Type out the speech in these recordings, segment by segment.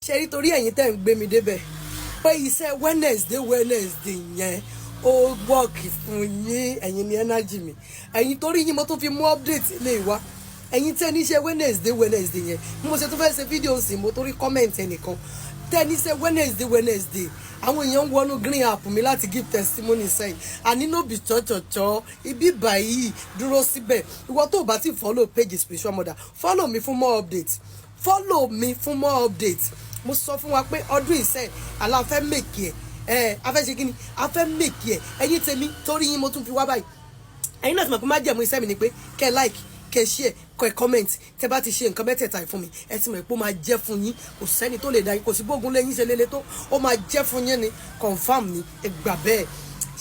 Ṣe rí, torí ẹ̀yin tẹ́ ń gbé mi débẹ̀ pé iṣẹ́ Wednesday Wednesday yẹn, ó work fún yín. Ẹ̀yin ní energy mi, ẹ̀yin torí yín mo tún fi mú update lè wá. Ẹ̀yin tẹ́ ní ṣe Wednesday Wednesday yẹn, bí mo ṣe tún fẹ́ ṣe fídíò sí, mo torí comment ẹnìkan tẹ́ ní ṣe Wednesday Wednesday. Àwọn èèyàn ń wọnú green app mi láti give testimony sẹ́yìn. Àní no be chọ́chọ̀chọ́ ibi báyìí, dúró síbẹ̀. Ìwọ tó o bá ti follow page Spiritual Mother, follow mi fún more updates, follow mi fún more updates. Mo sọ fún wa pé ọdún ìṣe àlàfẹ́ make ẹ̀ ẹ̀ afẹ́ ṣe kí ni, afẹ́ make ẹ̀. Ẹ̀yin tèmi, torí yín mo tún fi wá báyìí. Ẹ̀yin náà ti mọ̀ pé májẹ̀mú iṣẹ́ mi ni pé kẹ́ ẹ like, kẹ́ ẹ share, kẹ́ ẹ comment. Tẹ́ bá ti ṣe nǹkan mẹ́tẹ̀ẹ̀ta yìí fún mi, ẹ ti mọ̀ pé ó máa jẹ́ fún yín. Kò sẹ́ni tó lè dá yín, kò sí bógun lẹ́yìn ṣe lélẹ̀ tó, ó máa jẹ́ fún yín ni. Confirm ni, ẹ gbà bẹ́ẹ̀.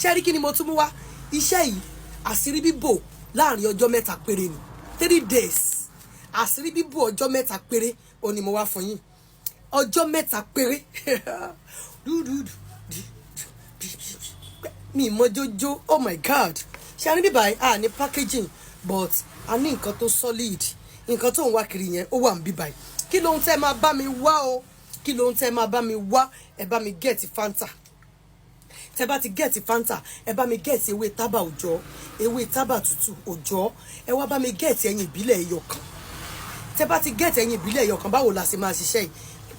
Ṣé rí, kí ni mo tún mú wá? Iṣẹ́ yìí, àṣírí bíbò láàrin ọjọ́ 3 péré ni, 3 days. Àṣírí bíbò ọjọ́ 3 péré ó ní mo wá fún yín, ọjọ́ 3 péré. Dúdúdú mi mọ jójó. Oh my God! Ṣe a ní bíbá yìí, a ní packaging, but a ní nǹkan tó solid. Nǹkan tó ń wá kiri yẹn, ó wà ń bíbá yìí. Kí ló ń tẹ́ máa bá mi wá o? Kí ló ń tẹ́ máa bá mi wá? Ẹ bá mi get Fanta. Tẹ́ bá ti get Fanta, ẹ bá mi get ewé tábà òjọ́, ewé tábà tútù òjọ́. Ẹ wá bá mi get ẹyin ìbílẹ̀ ẹyọ kan. Tẹ́ bá ti get ẹyin ìbílẹ̀ ẹyọ kan, báwo la ṣe máa ṣiṣẹ́ yìí?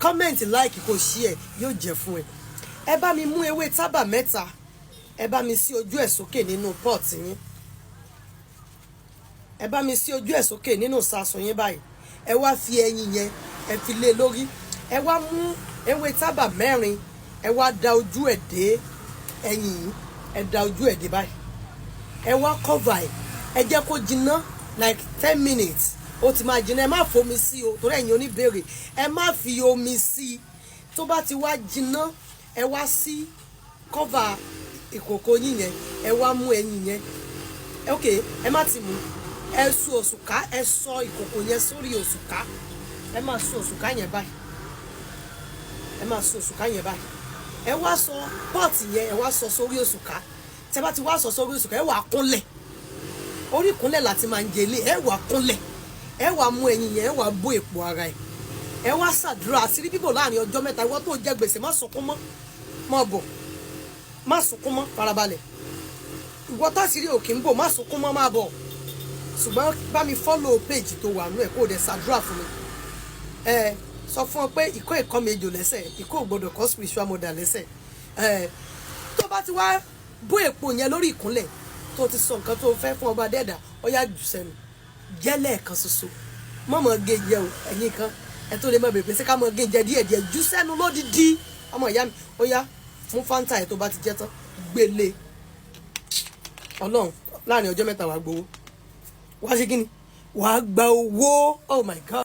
Comment, like, kò share, yóò jẹ́ fún ẹ. Ẹ bá mi mú ewé tábà mẹ́ta, ẹ bá mi sí ojú ẹ̀ sókè nínú pot yín. Ẹ bá mi sí ojú ẹ̀ sókè nínú ìsasùn yín báyìí. Ẹ wá fi ẹyin yẹn, ẹ fi lé lórí. Ẹ wá mú ewé tábà mẹ́rin, ẹ wá da ojú ẹ̀ dé ẹyin yìí. Ẹ da ojú ẹ̀ dé báyìí, ẹ wá cover ẹ̀. Ẹ jẹ́ kó jiná like 10 minutes, ó ti máa jiná. Ẹ má fomi sí o, torí ẹ̀yin oníbèrè, ẹ má fi omi sí i. Tó bá ti wá jiná, ẹ wá sí cover ìkòkò yín yẹn, ẹ wá mú ẹyin yẹn. Ok, ẹ má ti mú, ẹ sọ òṣùká, ẹ sọ ìkòkò yẹn sórí òṣùká. Ẹ má sọ òṣùká yẹn báyìí, ẹ má sọ òṣùká yẹn báyìí. Ẹ wá sọ pot yẹn, ẹ wá sọ sórí òṣùká. Tẹ bá ti wá sọ sórí òṣùká, ẹ wà kúnlẹ̀. Orí ìkúnlẹ̀ láti máa ń jẹ ilé. Ẹ wà kúnlẹ̀, ẹ wà mú ẹyin yẹn, ẹ wà bó èpò ara ẹ. Ẹ wá ṣàdúrà àṣírí bíbò láàrin ọjọ́ 3. Ìwọ tó jẹ gbèsè, má sunkún mọ́, má bọ̀, má sunkún mọ́, farabalẹ̀. Ìwọ táṣírí òkè ń bò, má sunkún mọ́, má bọ̀. Ṣùgbọ́n bá mi follow page tó wà nú ẹ̀, kó o dẹ̀ ṣàdúrà fún mi. Ẹ sọ fún ọ pé ìkó ìkọ́ mi ejò lẹ́sẹ̀, ìkó ò gbọdọ̀ kọ́ Spiritual Mother lẹ́sẹ̀. Ẹ tó bá ti wá bó èpo yẹn lórí ìkúnlẹ̀, tó ti sọ nǹkan tó fẹ́ fún ọba dẹ́dà, ó yá, jù sẹ́nu, jẹ́ lẹ́ẹ̀kan ṣoṣo. Mọ̀mọ́ gé jẹ o. Ẹ̀yin kan, ẹ tó lè mọ̀ bèbè sí ká mọ̀ gé jẹ díẹ̀díẹ̀, jù sẹ́nu lódìdí. Ọmọ ìyá mi, ó yá, mú Fanta ẹ̀. Tó bá ti jẹ́ tán, gbélé Ọlọ́run. Láàrin ọjọ́ 3, wàá gbowó. Wàá ṣe kí ni? Wàá gba owó. Oh my God.